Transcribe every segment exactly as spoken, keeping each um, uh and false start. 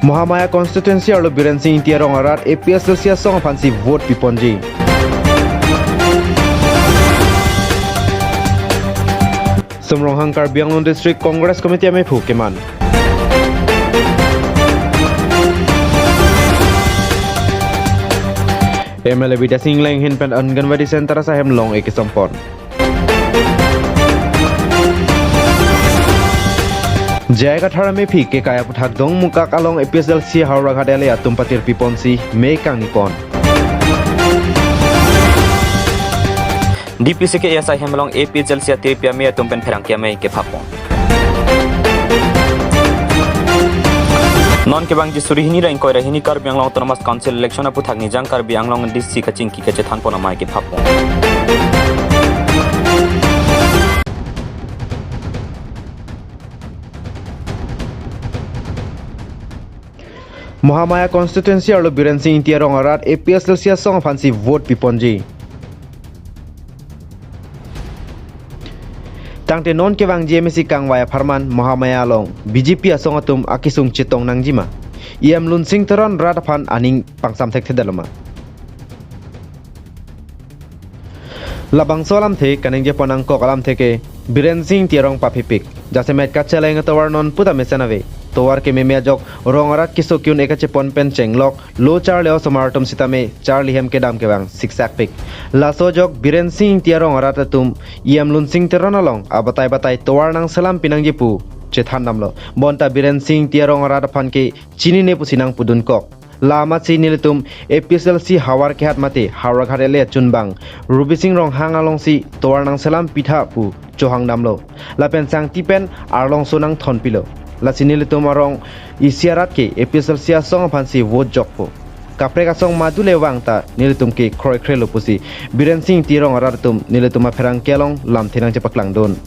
Mahamaya constituency arlo Biren Singh Ingti arong arat A P H L C asong aphansi vote piponji. Sumronghang Karbi Anglong District Congress Committee amephu keman. M L A Bidya Sing Engleng ahin pen Anganwadi Center asai hem long-e kesompon. J I Kathar amephi kekai aphuthak Dongmukak along A P H L C Howraghat L A atum patir piponsi me kangni pon. D P C K A asai hem long A P H L C atir pi ame atum pen pherangke amei kephapon. Non kevangji suri hini ra ingkoi ra hini Karbi Anglong Autonomous Council election aphuthak Nijang Karbi Anglong D C kachingki kachethanpon amei kephapon. Mahamaya constituency arlo Biren Singh Ingti arong arat A P H L C asong aphansi vote piponji. Tangte non kevangji M A C kangvai apharman Mahamaya along B J P asong atum akesung chetong nangjima? E M Lunsing Teron rat aphan aning pangsam thekthedetlo ma? Labangso alamthe kaningjepon angkok alamthe ke Biren Singh Ingti arong paphipik. Jasemet kacheleng tovar non puta mesen ave. Tovar ke meme ajok rong arat keso ke-un-e kachepon pen chenglok lo charli osomar atum sitame charli hem kedam kevang siksakpik. Laso ajok Biren Singh Ingti arong arat atum E M Lunsing Teron along abatai batai tovar nangselam pinangji pu chethan damlo. Bonta Biren Singh Ingti arong arat aphan ke chinine pusi nangpudunkok. La amatsi nelitum A P H L C Howraghat mate Howraghat L A achunbang Rubising Ronghang alongsi tovar nangselam pitha pu chohang damlo. Lapen sangti pen arlongso nangthon pilo. Lasi nelitum arong isi arat ke A P H L C asong aphansi vote jokpo. Kaprek asong madu le vang ta nelitum ke kroikre lo pusi Biren Singh Ingti arong arat atum nelitum apherangke along lamthe nangchepaklangdun.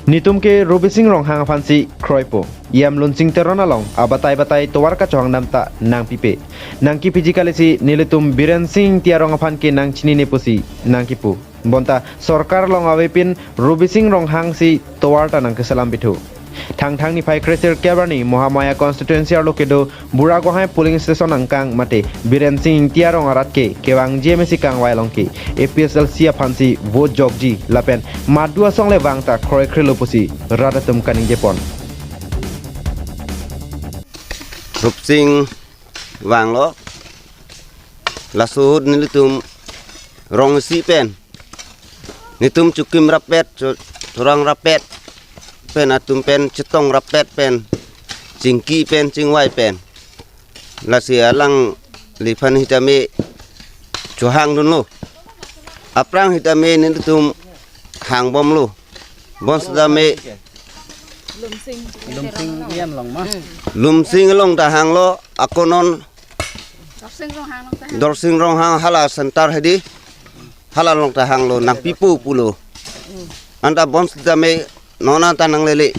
Netum ke Rubising Ronghang aphansi kroipo. E M Lunsing Teron along abatai batai tovar kachohang dam ta nangpipe. Nangkepiji kalisi nelitum Biren Singh Ingti arong aphan ke nangchinine pusi nangkipu. Bonta sorkar along avepin Rubising Ronghang si tovar ta nangkeselam pithu. Thangthang niphai kresirkep arni Mahamaya constituency arlo kedo Buragohai polling station angkang mate Biren Singh Ingti arong arat ke kevangji M A C kangvai along ke A P H L C aphansi vote jokji lapen madu asong le vang ta kroikre lo pusi rat atum kaningjepon. Rubising vanglo. Laso ahut nelitum rong isi pen netum chokim rapet, cho-, chorang rapet pen atum pen chetong rapet pen chingki pen chingvai pen. Lasi alangliphan sitame chohangdunlo. Aphrang sitame nelitum hangbomlo. Bonsitame Lumsing. Lumsing E M along ma? Lumsing along ta hanglo, ako non Dorsing Ronghang along ta hang. Dorsing Ronghang hala center hedi. Hala along ta hanglo, nangpipo pulo. Anta bonsitame non anta nanglele.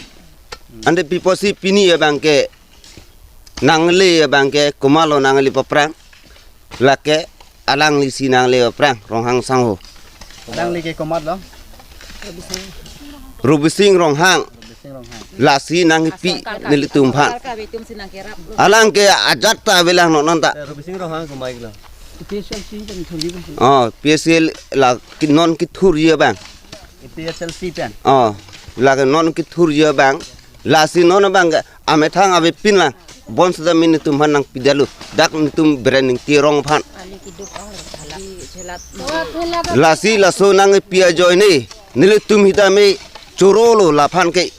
Ante piposi pini abang ke nangle abang ke komatlo nangle aphrang. Lake alanglisi nangle aphrang Ronghang sangho. Alangli ke komatlo? Rubising Ronghang. Rubising Ronghang. Lasi nangpi nelitum aphan. Alang ke ajat ta avelang non anta. Rubising Ronghang komaiklo? P H L C pen thurji pen. Oh, P H L la ki-, non kethurji abang. P H L C pen. Oh, lake non kethurji abang. Lasi non abang ke amethang avepin lang. Bonsitame netum aphan nangpidetlo. Dak netum Biren Ingti arong aphan. Lasi laso nangpi ajoine nelitum sitame chorolo laphan ke.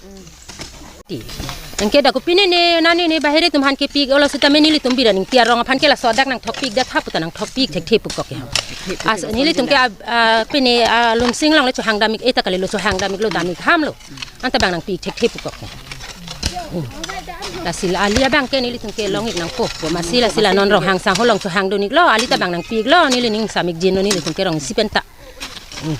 Anke dak kopine ne nani ne bahire atum aphan kepik olo sitame nelitum Biren Ingti arong aphan ke laso dak nangthokpik dak hapu ta nangthokpik thekthe pukok ya. As nelitum ke ab-, ah, pine, ah, Lumsing along le chohang damik eta kalilo chohang damiklo damik hamlo. Anta bang nangpi thekthe pukok. Hmm. Lasi la ali abang ke nelitum ke long-ik nangpo. Bo masi lasi la non Ronghang sangho along chohangdun-iklo, ali ta bang nangpi-iklo, neli ning samik jinlo nelitum ke rong isi pen ta. Hmm.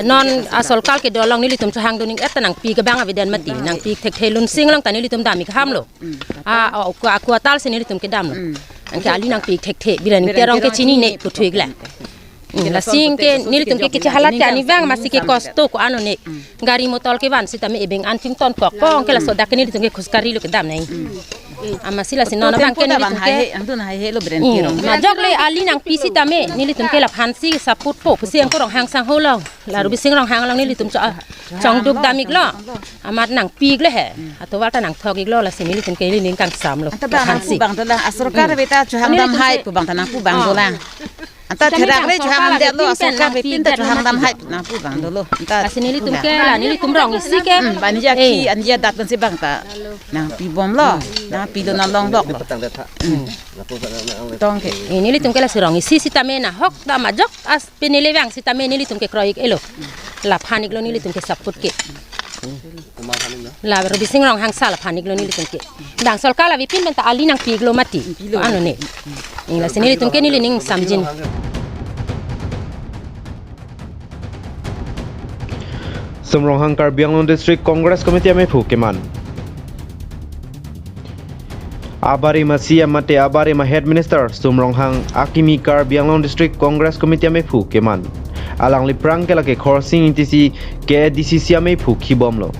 Non asolkal kedo along nelitum chohangdun-ik et ta nangpi ke bang avedet mati, nangpi thekthe Lumsing along ta nelitum damik hamlo. Ah, oh, kua, kua tal si nelitum kedamlo. Anke ali nangpi thekthe, Biren Ingti arong ke chinine puthik la. Hmm, lasi ke nelitum ke kechehalat ke ani vang, masi ke kosto ko-an one. Hmm. Gari motor kevan sitame ebeng an pington kok pong ke laso dak ke nelitum ke khus kari lo kedam nai. Hmm. Amatsi lasi non abang ke nelitum ke hai he, angtun hai he lo beren Hmm, kirong. Majok le ali nangpi sitame nelitum ke laphansi support po pusi angko Ronghang sang holong. La Rubising Ronghang along nelitum cho chongduk dam iklo. Amat nangpi iklo he. Atovar ta nangthok iklo, lasi nelitum ke ili ning kangsam lo. Anta bang nangpu Hansi. Bang dolang. Asorkar Hmm. Beta chuhang Ini dam nelitum hai ke pu bang ta nangpu bang Ah. Dolang. Anta Sitame therak re bang chuhang sorkar dam lo, bepin pen asorkar nangpi bepin ta gat chuhang dam nangpi hai nangpu bang dolo. Anta Lasi nelitum ke la nelitum rong isi ke. Hmm, bani ja Eh. Ki anja dat kan si bang ta nangpi bom lo. Nangpi do nalong dok lo. Tong ke. Eh, nelitum ke lasi rong isi sitame nahok ta majok as penele vang sitame nelitum ke kroik elo. Laphan iklo nelitum ke support ke. La Rubising Ronghang sa laphan iklo nelitum ke. Dang sorkar la bepin pen ta ali nangpi iklo mati. Pi lo. Ano ne. Ing lasi nelitum ke neli ning samjin. Sum Ronghang Karbi Anglong District Congress Committee amephu keman. Abarim a-C M mate abarim a-Head Minister Sum Ronghang akimi Karbi Anglong District Congress Committee amephu keman. Alangli aphrang ke lake Khorsing Ingti si K A D C C amephu khibomlo.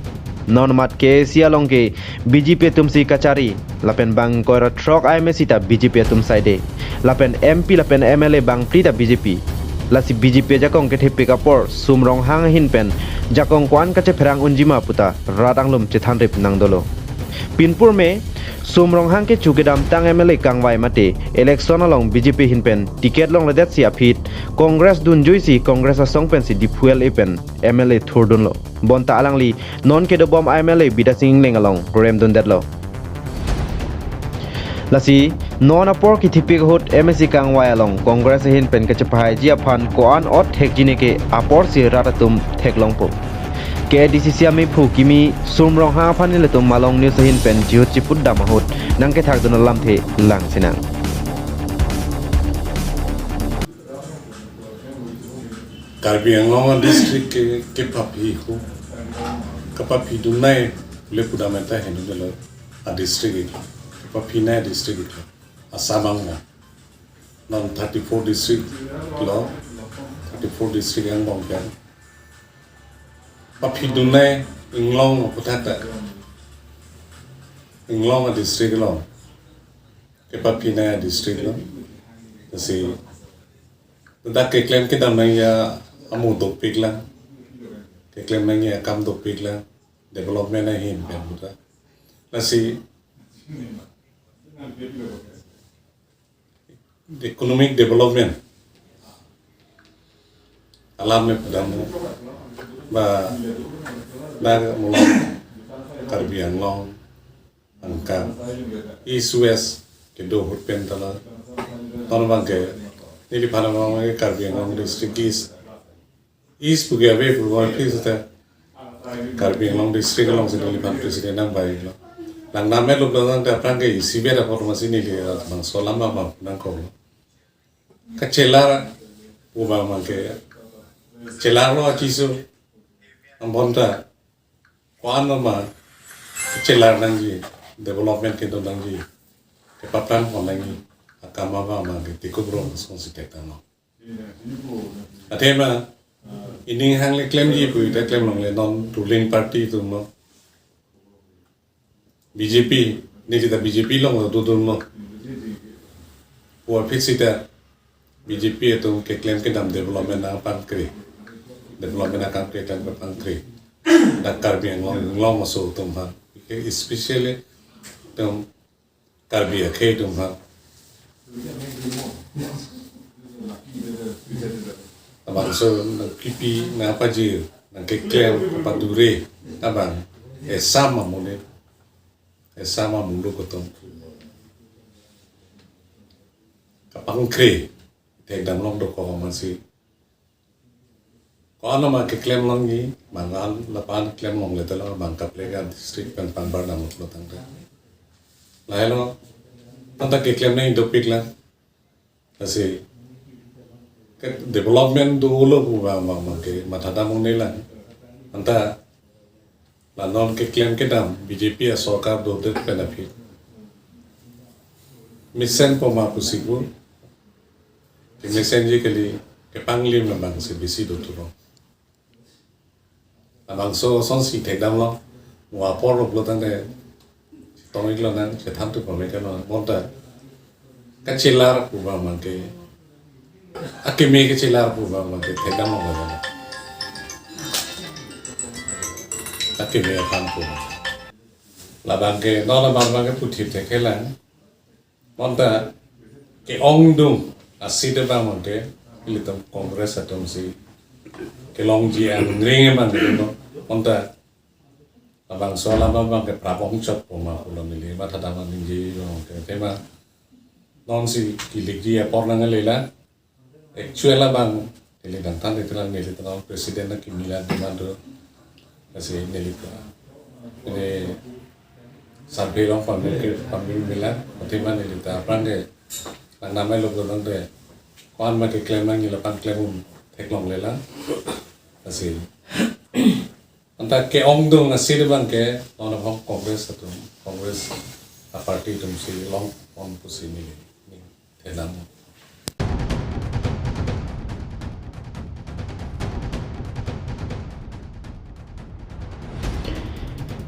Non amat K A C along ke B J P atum si kachari, lapen bang ingkoi ra throk I M A C ta B J P atum side. Lapen M P lapen M L A bangphli ta B J P. Lasi B J P ajakong kethepik apor Sum Ronghang ahin pen jakong ko-an kachepherang unjima puta rat anglum chethanrip nang dolo. Pinpur me Sum Ronghang kecho kedamtang M L A kangvai mate election along B J P ahin pen ticket longledet si aphi Congress dunjui si Congress asong pensi Diphu L A pen M L A thurdunlo. Bonta alangli non kedobom M L A Bidya Sing Engleng along remdundetlo. Lasi non apor kethepik ahut M A C kangvai along Congress ahin pen kachepahaiji aphan ko-an ot thekji ne ke apor si rat atum theklongpo. K A D C C amephu kimi Sum Ronghang aphan nelitum Malong News ahin pen jihut chiput dam ahut nangkethak dun alamthe lang sinang. Karbi Anglong a-district ke, kepaphi ho. Kepaphi dunai le pudamenta henu delo a-district ik. Kepaphinei a-district ik. Assam angbong. Non thirty-four district lo. Thirty-four district angbong ke. Paphi dunai inglong puthak ta. Inglong a-district lo. Kepaphinei a-district lo. Lasi dak keklem kedam nangji amu dopik lang. Keklem nangji akam dopik lang. Development ahin pen puta. Lasi economic development alam me pudam ba na mulong Karbi Anglong angka East West kedo ahut pen tala ton abang ke neliphan abang ke Karbi Anglong district East East pu ke ave pu abang ke seta Karbi Anglong district along si neliphan president nangvai lo. Nang name lo bang ta aphrang ke isi ber apot masi neli bangso alam abang nangkok lo. Kachelar pu abang abang ke chelar lo achiso angbong ta ko-an ma chelar nangji, development kedo nangji, kepaphrang pon nangji akam abang abang ke tikup rong song si thektang lo. Athema ining hang le klemji pu ta klem longle non ruling party atum lo. B J P, neli ta B J P along lo dodun lo. Pu aphi seta B J P atum keklem kedam development aphan kre. Development akam keklem aphan kre. Dak Karbi Anglong, Anglong aso atum aphan. Especially atum Karbi akhei atum aphan. Labangso nangkipi nangpajir nangkeklem padure abang esam amone esam amuluk atum kapangkre thekdam long dokok amatsi. Ko-an ma keklem longji, bang an lapu-an klem longle telo bang kaplek a-district pen pangbar dam lo tangte. Lahelo, anta keklem nangji dopik lang. Lasi ke development dolo pu bang bang bang ke matha dam un-e lang. Anta la non keklem kedam B J P asorkar dodet pen aphi mesen po ma pusi pu. Kemesenji kali kepanglim abang si bisi do tulo. Labangso asonsi thekdamlo, mo apor lo pulo tangte, tongik lonang, chethan tu pameka lo, bonta, kachelar pu abang ke, akeme kachelar pu abang ke, thekdamlo. Akeme aphan pu. Labang ke, non labang abang ke puthip thekthelang. Bonta ke-ongdung aseat abang mangke, ilitum Congress atum si kelongji angring abang ke no. Bonta labangso alam abang ke prabong chot poma pulo neli mathadam ningje abang ke tema nonsi kilikji apor nanglelang. Actual abang neli nangthan itelang neli tenang president na kimi la demand do. Kasi neli ta. Ini sampai long pamil ke pamil mila, pati man neli ta aphrang ke nang namai lo belum de. Kuan ma keklem nang nila pangklem um theklonglelang. Kasi anta ke-ongdung aseat abang ke, non abang Congress atum, Congress a party atum si longpon pusi neli. Thelang.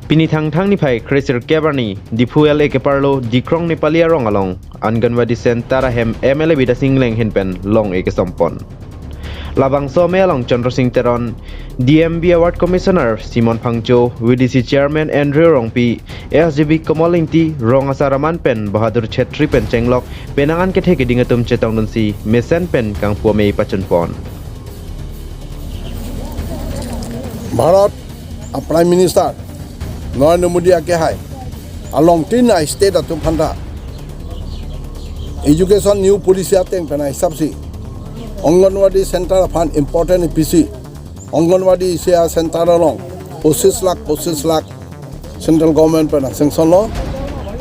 Pini Thangthang niphai kre sirkep arni, Diphu L A keparlo Dikrong Nepali arong along, Anganwadi Center ahem M L A Bidya Sing Engleng ahin pen long-e kesompon. Labangso amei along Chandra Sing Teron, D M B Award Commissioner Simon Phangcho, V D C Chairman Andrew Rongpi, S G B Kamal Ingti, Rong Asar Rahman pen Bahadur Chhetri pen chenglok penang an kethe keding atum chetongdunsi mesen pen kangpu amei pachunpon. Bharat a Prime Minister Narendra Modi akehai along tin a state atum aphanta education new policy ateng pen ahisap si Anganwadi center aphan important episi Anganwadi isi a center along pochis lakh, pochis lakh central government pen sanction lo.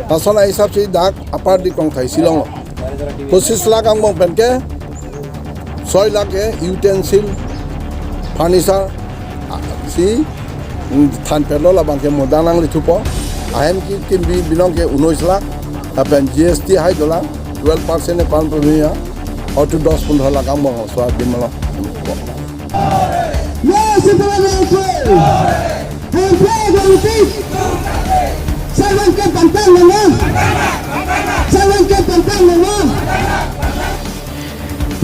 Lason ahisap si dak Upper Dikrong thai si longlo. Pochis lakh angbong pen ke soi lakh ke utensil, furniture, ah, si, mm, than pelo labang ke modang nanglithupo. Ahem ki kimbi binong ke unois lakh, lapen G S T hai dolang, twelve percent e pan punya, or to dos pundra lakh angbong so adim lo. Yes, it's a little true. Hey, play the repeat. Seven ke pantang nana. Seven ke pantang nana.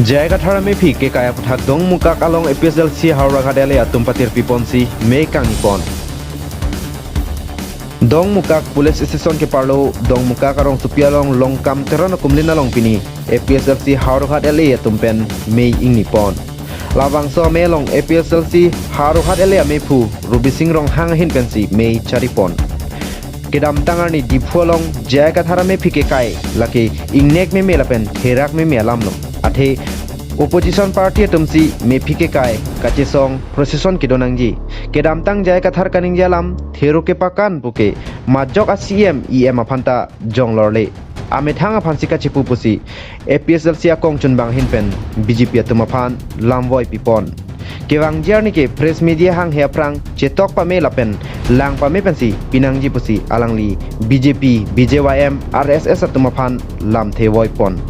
J I Kathar amephi kekai aputhak Dongmukak along A P H L C Howraghat L A atum patirpiponsi mei kangnipon. Dongmukak Police Station keparlo Dongmukak arongsopi along Longkam Teron akumlin along pini A P H L C Howraghat L A atum pen mei ingnipon. Labangso amei along A P H L C Howraghat L A amephu Rubi Sing Ronghang ahin pensi mei charipon. Kedamtang arni Diphu along J I Kathar amephi kekai lake ingnek meme lapen herak meme alamlo. Athe opposition party atumsi mephi kekai kachesong procession kedo nangji. Kedamtang J I Kathar kaningje alam theru kepakan puke majok a C M E M aphanta jonglorle. Amethang aphansi kachipu pusi A P H L C akongchunbang ahin pen B J P atum aphan lamvoi pipon. Kevangji arni ke press media hanghe aphrang chetok pame lapen lang pame pensi pinangji pusi alangli B J P, B J Y M, R S S atum aphan lamthe voipon.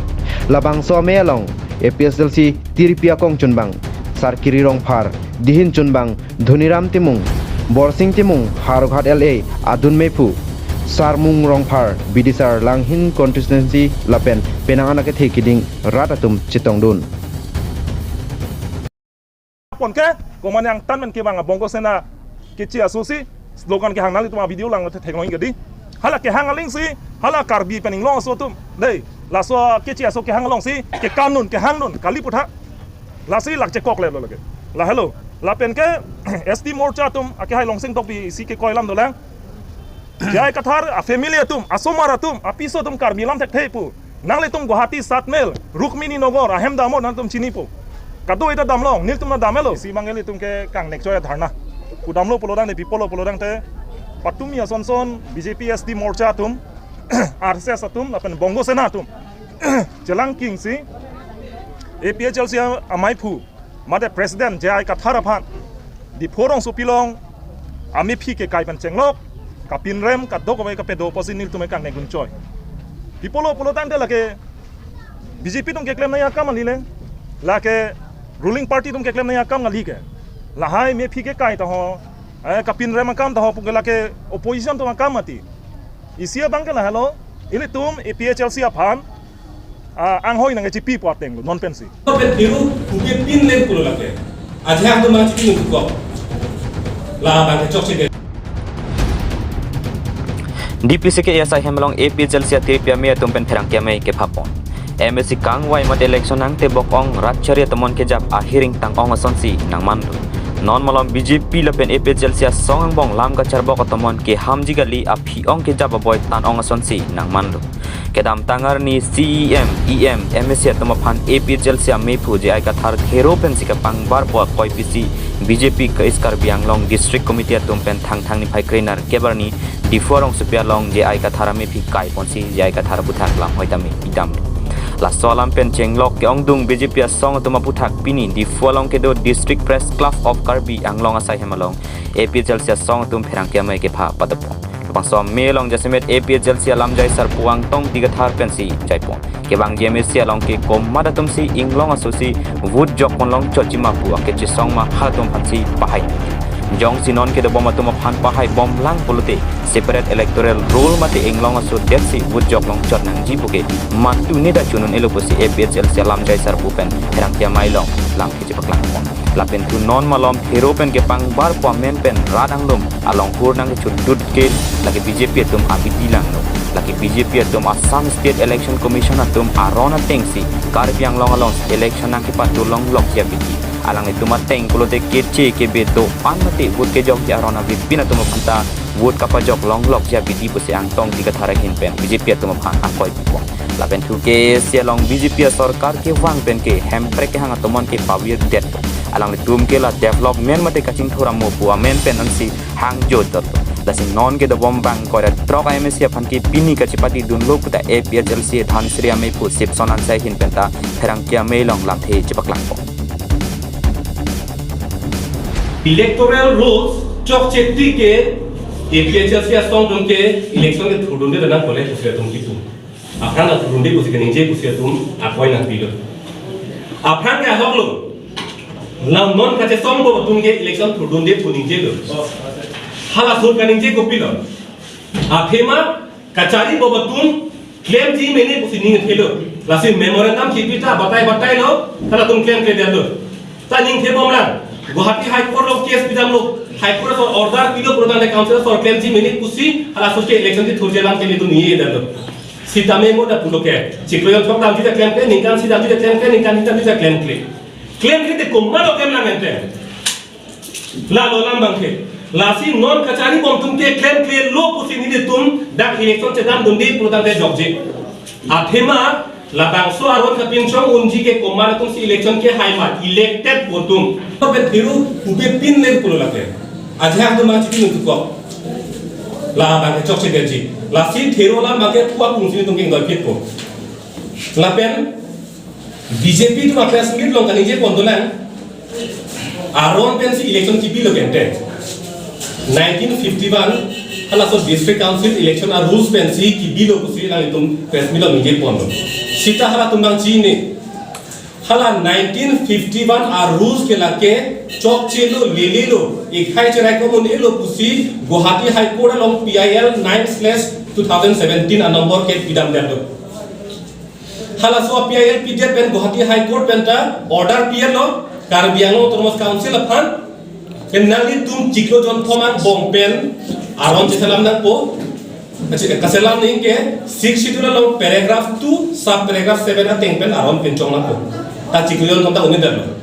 Labangso amei along A P H L C tiripi akongchunbang Sarkiri Rongphar, dihin chunbang Dhoniram Timung, Borsing Timung, Howraghat L A adun mephu Sarmung Rongphar, Bidisar Langhin constituency lapen penang an akethe keding rat atum chetongdun. Pon ke, komat angtan men kevang a Bongo Sena keche aso si slogan kehang, nanglitum a video lang theklong kedi. Hala kehang alingsi, hala Karbi pen inglong aso atum. Dei, laso keche aso kehang alongsi, kekanun, kehangdun, kali putha. Lasi lak chekok le lo lake. La hello. Lapen ke S T Morcha atum, akehai Longsing Tokbi si kekoi alam dolang. J I Kathar a family atum, asomar atum, apiso atum Karbi alam thekthe pu. Nanglitum Guwahati, Satmel, Rukmini Nagar, ahem damot nangtum chinipo. Kado-eta damlong, nelitum ta damlo. Si mangel itum ke kangnek choi dharna. Pu damlo pulotangte, pi pulo pulotangte, patumi asonson B J P S T Morcha atum, R S S atum, lapen Bongo Sena atum chelangkingsi A P H L C amaiphu mate President J I Kathar aphan Diphu arongsopi along amephi kekai pen chenglok, kapinrem, kadokave kapedo apotsi nelitum kangnek dun choi. Pi pulo pulotangte lake B J P atum keklem nangji akam kali le, lake Ruling party atum keklem nangji akam kali ke. Lahai mephi kekai ta ho, eh, kapinrem akam ta ho pu ke lake opposition atum akam mati. Isi abang ke lahelo, ilitum A P H L C aphan, ah, anghoi nangkechipi pu ateng lo, non pensi. Pen biru, kupi pin len pulo lake. Ajahak atum nangchipi nungkuk. Labang ke chokche ke. D P C K asai hem along A P H L C atirpi amei atum pen pherangke amei kephapon. M A C kangvai mate election nangtebok ong rat chari atomon kejap ahiring tang ong asonsi nangmanlo. Non malom B J P lapen A P H L C asong angbong lam kacharbok atomon kehamji kali aphi ong kejap aboi tan ong asonsi nangmanlo. Kedamtang arni C E M, E M, M A C atum aphan A P H L C ameiphu J I Kathar thero pensi kapangbarpo akoipisi B J P ke East Karbi Anglong District Committee atum pen Thangthang niphai krenerkep arni Diphu arongsopi along J I Kathar ameiphu kaiponsi J I Kathar aputhak lamhoi tame pidamlo. Laso alam pen chenglok ke-ongdung B J P asong atum aputhak pini Diphu along kedo District Press Club of Karbi Anglong asai hem along A P H L C asong atum pherangke amei kepha padopon. Labangso amei along jasemet A P H L C alamjai sarpo Angtong Tigathar pensi jaipon. Kevangji M A C along ke komat atumsi inglong asosi vote jokpon longchotji ma pu akechesong ma halatum aphansi pahai. Jongsi non kedobom atum aphan pahai bomlang pulote separate electoral roll mate inglong aso detsi vote jok longchot nangji puke matu neda chunun-elo pusi A P H L C alamjai sarpo pen pherangke amei along lam kechepaklangpon. Lapen thu non malom thero pen kepangbarpo amen pen rat anglum along hur nangkechudut ke lake B J P atum abidi langno. Lake B J P atum Assam State Election Commission atum aron atengsi Karbi Anglong along election nangkepathu longlokji abidi. Alanglitum ateng pulote keche kebe do-an mate vote kejokji aron avepin atum aphanta vote kapajok longlokji abidi pusi Angtong Tigathar ahin pen B J P atum aphan akoi pipon. Lapen thu ke isi along B J P asorkar kevang pen ke Hemprek kehang atomon kepavirdet. Alanglitum ke la development mate kachingthur amo pu amen pen ansi hangjo dotlo. Lasi non kedobom bang koira throk M A C aphan ke pini kachepatidunlo puta A P H L C Dhansiri ameiphu Sipson Hanse ahin penta pherangke amei along lamthe chepaklangpon. Electoral rules chokche tik ke A P H L C asong atum ke election kethurdunde nangkok le pusi atum kipu. Aphrang kethurdunde pusi keningje pusi atum akoi nangpilo. Aphrang ke ahoklo. Lam non kachesongbom atum ke election thurdunde pu ningjelo. Halaso kaningje kopilo. Athema kacharibom atum klemji mene pusi ningthelo. Lasi memorandum kipi ta batai batailo, halatum klemkledetlo. Ta ningthebomlang. Guwahati High Court along case pidamlo. High Court along order pilo prodante council along klemji mene pusi, halaso ke election kethurjelang ke ilitum ningjedetlo. Sitame mo ta pulo ke. Chiklo jon throk damji ta klemkle, ningkan isi damji ta klemkle, ningkan ni damji ta klemkle. Klemkle te komatlo klemlang ente. Lalo alam abang ke. Lasi non kacharibom atum ke klemklelo pusi nelitum dak election chedamdunde prodante jokje. Athema labangso aron kapinchong unji ke komat atumsi election kehai ma elected atum. Pen biru kupi pin len pulo lake. Ajahak atum nangchipi nungkuk. Labang ke chokche detji. Lasi thero alam abang ke puak kungsi atum ke ingdoi pitpo. Lapen B J P atum a-press meet along kaningjepondolang. Aron pensi election kibilo kente. Nineteen fifty-one, halaso District Council election a-rules pensi kibilo pusi nanglitum press meet along ningjeponlo. Sita halatum abang chini. Hala nineteen fifty-one a-rules ke lake chokchelo, lelelo, ikhai cherai komun elo pusi Guwahati High Court along P I L nine slash two thousand seventeen a-number ke pidamdetlo. Halaso P I L pidet pen Guwahati High Court penta order pilo Karbi Anglong Autonomous Council aphan. Pen nanglitum chiklo jon thom angbong pen aron cheselam nangpo. Kache-, kaselam nangji ke Sixth Schedule along paragraph two, sub paragraph seven ateng pen aron pinchong nangpo. Ta chiklo jon thom ta un'edetlo.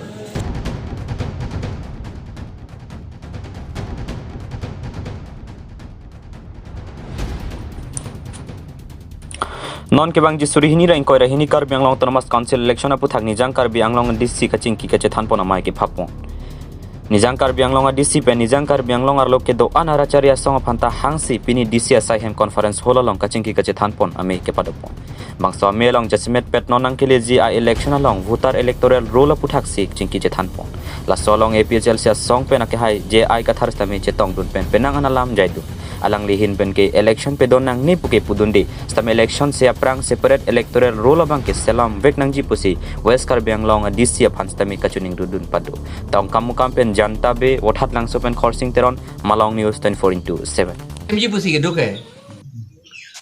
Non kevangji suri hini ra ingkoi ra hini Karbi Anglong Autonomous Council election aputhak Nijang Karbi Anglong D C kachingki kachethanpon amei kephapon. Nijang Karbi Anglong a-D C pen Nijang Karbi Anglong arlo kedo-an a-rat chari asong aphanta hangsi pini D C asai hem conference hall along kachingki kachethanpon amei kepadopon. Bangso amei along jasemet pet non nangkeleji a-election along voter electoral roll aputhaksi chingki chethanpon. Laso along A P H L C asong pen akehai J I Kathar sitame chetongdun pen penang an alam jaidun. Alangli ahin pen ke election pedon nangne puke pudunde. Sitame election si aphrang separate electoral roll abang ke selam vek nangji pusi West Karbi Anglong a D C aphan sitame kachiningri dun pado. Tongkamukam pen Janta Be, Vothatlangso pen Khorsing Teron, Malong News twenty-four into seven. M G pusi kedo ke.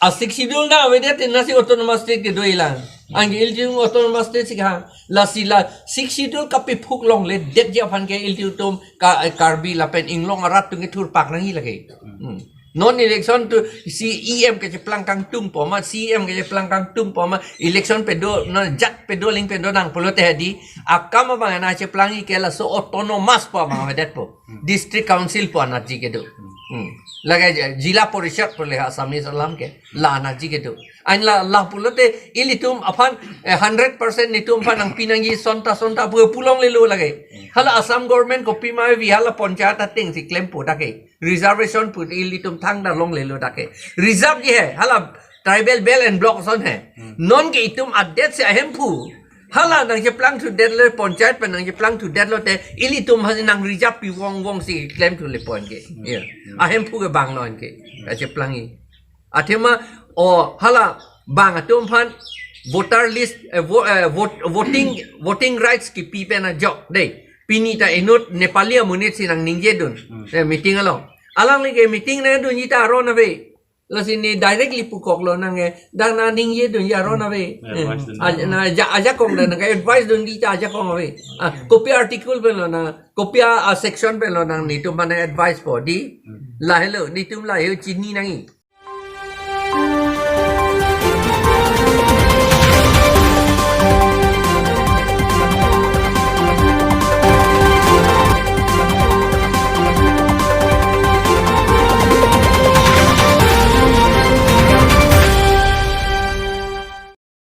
A Sixth Schedule na avedet nasi autonomous state kedo ilang. Anke ilitum autonomous state si ka. Lasi la Sixth Schedule kapephuk longledetji aphan ke ilitum ka, Karbi lapen inglong arat atum kethurpak nangji lake. Hmm. Non election to C E M kecheplang kangtung po ma, C E M kecheplang kangtung po ma, election pedo, non ajat pedo aling pedo nang pulote hadi, akam abang nangcheplangji ke laso autonomous po abang avedet po. Hmm. District Council po anatji kedo. Hmm. Lake Zilla Parishad pule ha Assamese alam ke. La anatji kedo. An la, la pulote ilitum aphan, eh, hundred percent netum aphan nangpi nangji sonta sonta pu pu longlelo lake. Hala Assam government kopima ave hala panchayat ateng si klempo dak ke. Reservation pu ilitum thangta longlelo dak ke. Reserve ji he, hala tribal belt and block ason he. Hmm. Non ke itum adet si ahemphu. Hala nangcheplang thudetlo, panchayat pen nangcheplang thudetlo te, ilitum aphan nang reserve pi vong vong si klem thule pon ke. Hmm. Ya. Hmm. Ahemphu ke bang lo anke. Hmm. Kacheplangji. Athema, o, hala bang atum aphan voter list, eh, vo-, eh, vote, voting, voting rights kipi pen ajok dei. Pini ta inut Nepali amonit si nangningjedun. Hmm. Eh, meeting along. Alangli ke meeting nangdunji ta aron ave. Lasi ne directly pukoklo nang, eh, dak nangningjedunji aron ave. Hmm. Eh, advice dun. Aj-, na aja-, ajakong dak nang advice dunji ta ajakong ave. Ah, kopi article pen lo nang, kopi a, a section pen lo nang netum aphan advice po dei. Hmm. Lahelo, netum lahelo chini nangji.